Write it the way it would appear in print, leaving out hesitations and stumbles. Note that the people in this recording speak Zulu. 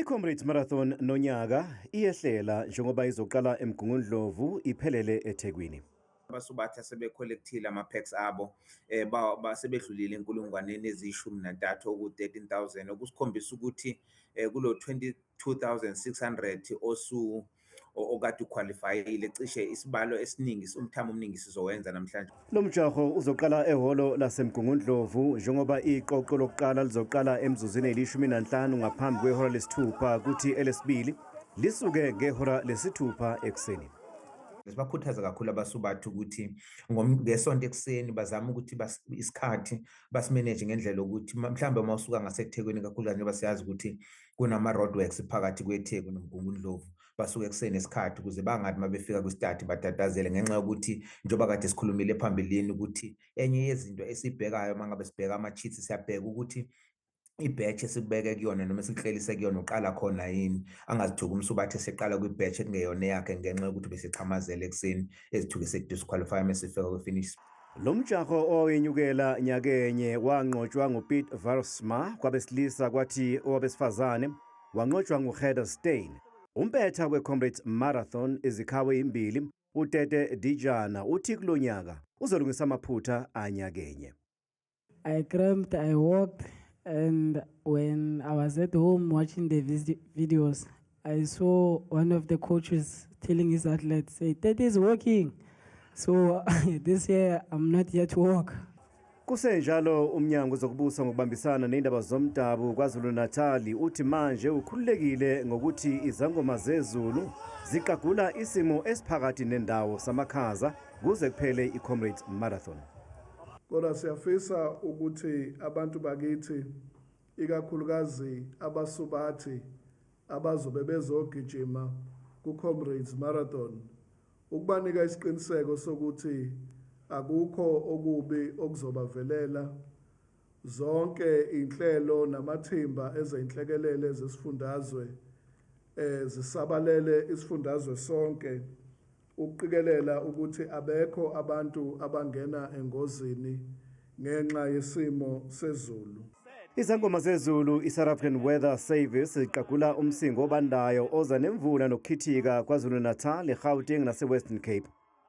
I-Comrades Marathon nonyaka iyehlela njengoba izoqala eMgungundlovu iphelele eThekwini. Abasubathi asebecollectile ama-packs abo sebedlulile enkulungwaneni eziyishumi nantathu, oku-13,000, okusikhombisa ukuthi kulo 22,600 osu okade uqualifyile, cishe isibalo esiningi, umthamo omningi sizowenza namhlanje. Lo mjaho uzoqala ehholo laseMgungundlovu njengoba iqoqo lokuqala lizoqala emzuzwini eli-15 ngaphambi kwehora lesithupha, kuthi elesibili lisuke ngehora lesithupha ekuseni. Sibakhuthaza kakhulu abasubathi ukuthi ngesonto ekuseni bazame ukuthi isikhathi basimanage ngendlela yokuthi mhlawumbe uma usuka ngaseThekwini, kakhulukazi njengoba siyazi ukuthi kunama-roadworks phakathi kweTheku noMgungundlovu, basuke ekuseni esikhathi ukuze bangathi uma befika kwi-start batatazele, ngenxa yokuthi njengoba kade sikhulumile phambilini ukuthi enye yezinto esibhekayo uma ngabe sibheka ama-heats, siyabheka ukuthi i-batch esikubeke kuyona noma esikuhlelise kuyona uqala khona yini, angazithuki umsubathi eseqala kwi-batch ekungeyona eyakhe ngenxa yokuthi besexhamazela ekuseni, ezithuke sekudisqualify uma sifika kwi-finish. Lo mjaho owenyukela nyakenye wanqotshwa nguPiet Varsma kwabesilisa, kwathi owabesifazane wanqotshwa nguHeather Steyn. Umpetha we-Comrades Marathon izikhawu ezimbili, uTete Dijana, uthi kulonyaka uzolungisa amaphutha anyakenye. I cramped, I walked, and when I was at home watching the videos, I saw one of the coaches telling his athletes, say, "Tete is working." So this year, I'm not yet to walk. Kusenjalo, umnyango wezokubusa ngokubambisana nezindaba zomdabu KwaZulu-Natal uthi manje ukhululekile ngokuthi izangoma zezulu ziqagula isimo esiphakathi nendawo samakhaza kuze kuphele i-Comrades Marathon. Kodwa siyafisa ukuthi abantu bakithi, ikakhulukazi abasubathi abazobe bezogijima ku-Comrades Marathon, ukubanika isiqiniseko sokuthi akukho okubi okuzobavelela. Zonke inhlelo namathimba ezenhlekelele zesifundazwe zisabalele isifundazwe sonke ukuqikelela ukuthi abekho abantu abangena engozini ngenxa yesimo sezulu. Izangoma zezulu, i-South African Weather Service, ziqagula umsingo obandayo oza nemvula nokukhithika KwaZulu-Natal, eGauteng nase-Western Cape.